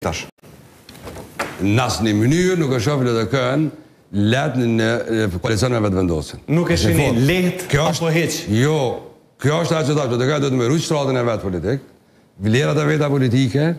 tash. Në asnjë mënyrë nuk e shoh LDK-n lehtë në koalicion me Vetëvendosjen. Nuk e shihni lehtë apo hiç? Jo, kjo është ajo që thashë, LDK duhet me rujt shtratin e vet politik, vlerat e veta politike,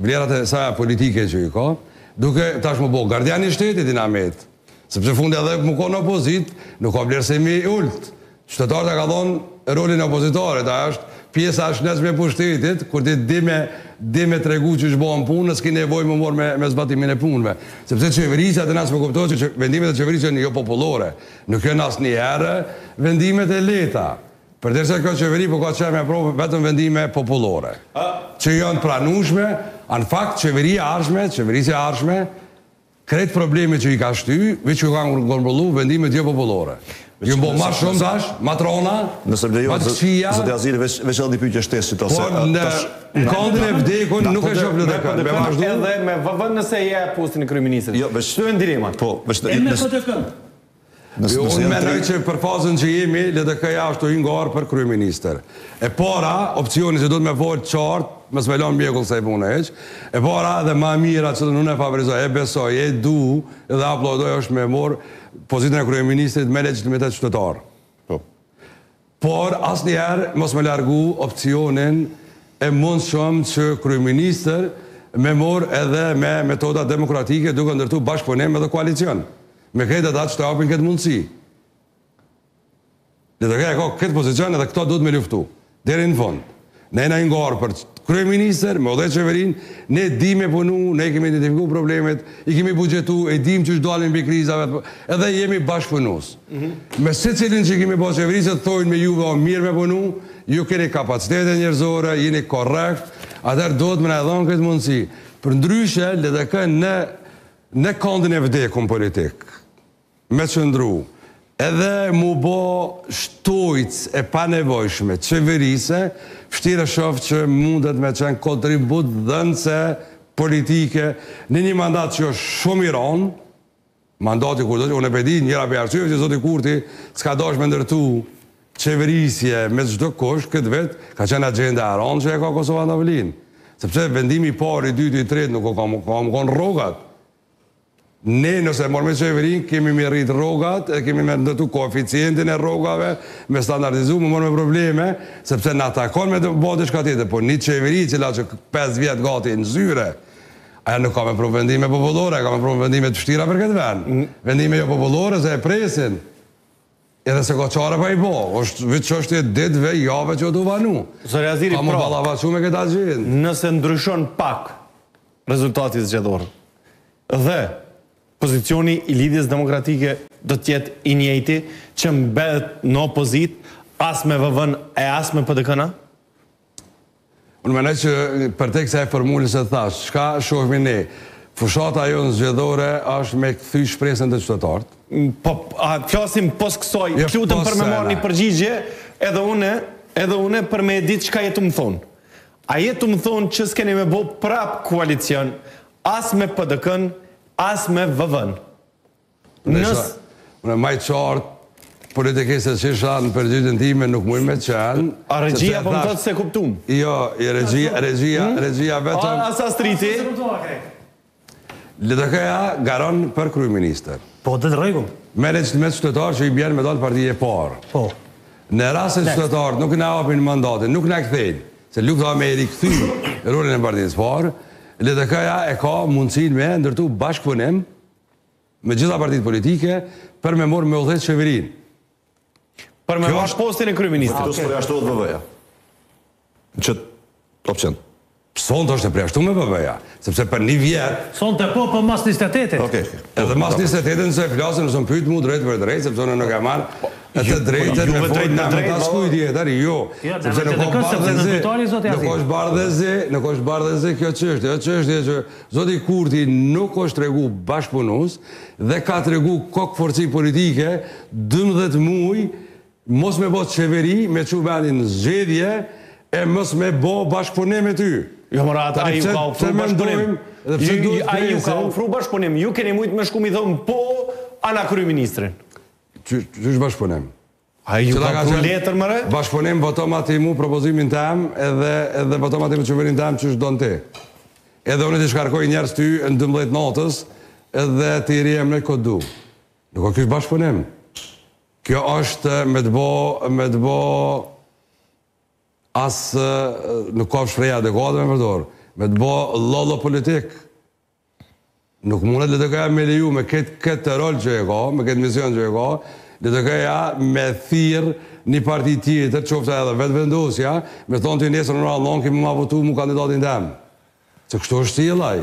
vlerat e saja politike që i ka, duke tash m'u bo gardian i shtetit dinamit, sepse fundi edhe me konë në opozitë, nuk ka vlerësim i ulët. Qytetarët e ka dhonë rolin e opozitarit, ajo është pjesa e shëndetshme e pushtetit, kur ti di me di me tregu qysh bëhen punët, s'ki nevojë me marrë me, me zbatimin e punëve. Sepse qeverisja të nas me kuptohet që vendimet e qeverisë janë jo popullore, nuk janë asnjëherë vendimet e lehta. Përderisa kjo qeveri po ka qejf me pru vetëm vendime popullore, që janë të pranueshme, a në fakt qeveria e ardhshme, qeverisja e ardhshme, krejt problemet që i ka shty, veç ju kanë grumbullu vendimet jo popullore. Ju bo ma shumë tash, ma t'rona, ma të këqija. Zoti Haziri, veç veç edhe një pyetje shtesë që se Por në në kandin e vdekun nuk e shoh LDK-n, me vazhdu. Edhe me VV nëse e jep postin e kryeministrit. Jo, veç Këto janë dilemat. Po, veç E me PDK-n. Jo, unë mendoj që për fazën që jemi, LDK-ja është tu hi n'garë për kryeministër. E para, opcioni që duhet me folë qartë, mos me lanë mjegull kësaj pune hiç, e para dhe ma e mira që unë e favorizoj, e besoj, e du dhe aplaudoj është me morë pozitën e kryeministrit me legjitimitet qytetar. Po. Por asnjëherë mos me largu opcionin e mundshëm që kryeministër me morë edhe me metoda demokratike duke ndërtu bashkëpunim edhe koalicion me krejt ata që të japin këtë mundësi. LDK e ka këtë pozicion edhe këto duhet me luftu. Deri në fund. Ne jena n'garë për kryeministër, me udhëheq qeverinë, ne dim me punu, ne kemi identifiku problemet, i kemi buxhetu, e dim qysh dalim prej krizave, edhe jemi bashkëpunus. Me secilin që kemi bo qeverisje, thojnë me juve o mirë me punu, ju keni kapacitete njerëzore, jeni korrekt, atëherë duhet me na e dhonë këtë mundësi. Përndryshe, LDK në, në kandin e vdekun politik, me qëndru, edhe mu bo shtojcë e panevojshme qeverise, vështirë e shof që mundet me qenë kontribut dhënëse politike në një mandat që është shumë i rëndë, mandati kur do që unë e pe di, njëra prej arsyeve që zoti Kurti s'ka dash me ndërtu qeverisje me çdo kusht këtë vit, ka qenë agjenda e rëndë që e ka Kosova në tavolinë. Sepse vendimi i parë, i dytë, i tretë nuk ka ka me konë rrogat. Ne nëse marrim qeverinë, kemi me rrit rrogat, e kemi me ndërtu koeficientin e rrogave, me standardizu, me marrë me probleme, sepse na takon me bo diçka tjetër, po një qeveri që la që 5 vjet gati në zyre, ajo nuk ka me pru vendime popullore, ka me pru vendime të vështira për këtë vend. Vendime jo popullore se e presin. Edhe se ka qare pa i bo, është veç çështje ditëve, jave që o tu vanu. Zoti Haziri, Ka më pra, ballafaqu me këtë agjendë. nëse ndryshon pak rezultati zgjedhor dhe pozicioni i Lidhjes Demokratike do të jetë i njëjti që mbetet në opozitë as me VV-n e as me PDK-n? Unë mendoj që përtej kësaj formulës e thash, çka shohim ne? Fushata jonë zgjedhore është me kthy shpresën te qytetarët. Po, a flasim pos kësaj, Jo, lutem pos për me marrë sena. një përgjigje, edhe une, edhe une për me e ditë çka je tu më thonë. A je tu më thonë që s'keni me bo prap koalicion, as me PDK-n, as me VV-n? Nës... Unë ma i qartë, politikisht se qisha në përgjigjen time nuk muj me qenë. A regjia po më thotë se kuptum? Jo, i regjia, regjia, hmm? regjia vetëm... A, as Astriti? LDK-ja garon për kryeministër. Po, dhe në rregull. Me legitimitet qytetar që i bjen me dalë parti e parë. Po. Në rast se qytetarët nuk na japin mandatin, nuk na kthejnë, se lufta me e rikthy rolin e partisë parë, LDK-ja e ka mundësinë me ndërtu bashkëpunim me gjitha partitë politike për me morë me udhëheq qeverinë. Për me marrë postin e kryeministrit. Këtu s'përjashtohet VV-ja. Në qët opcion. Sonte është e përjashtume VV-ja, sepse për një vjet... Sonte po, po mas 28-it. Okej. Edhe mas 28-it nëse flasim, nëse më pyet mu drejt për drejt, sepse unë nuk e marr po, të drejtën me fol në emër të askujt tjetër, jo. Jo, Sepse nuk ka bardhë e zi, nuk është bardhë e zi, nuk është bardhë e zi kjo çështje, është çështje që zoti Kurti nuk është tregu bashkëpunues dhe ka tregu kokëfortësi politike 12 muaj Mos me bo qeveri, me çu vendin në zgjedhje, e mos me bo bashkëpunim me ty. Jo more atë ai ju ka ofru bashkëpunim. Dhe pse duhet Ai ju ka ofru bashkëpunim, ju keni mujt me shku mi thonë po ana kryeministrin. Qysh bashkëpunim? Ai ju ka ofru letër more? Bashkëpunim votoma ti mu propozimin tem edhe edhe votoma ti mu qeverinë tem qysh don ti. Edhe unë t'i shkarkoj njerëz ty në 12 natës edhe t'i riemëroj ku du. Nuk o ky bashkëpunim. Kjo është me të bo, me të bo as nuk ka shprehje adekuate me përdor, me të bo lolo politik. Nuk mundet LDK-ja me leju me këtë këtë rol që e ka, me këtë mision që e ka, LDK-ja me thirr një parti tjetër, qoftë edhe Vetëvendosja, me thonë ti nesër në Rallon, ki me ma votu mu kandidatin tem. Se kështu është sjell ai.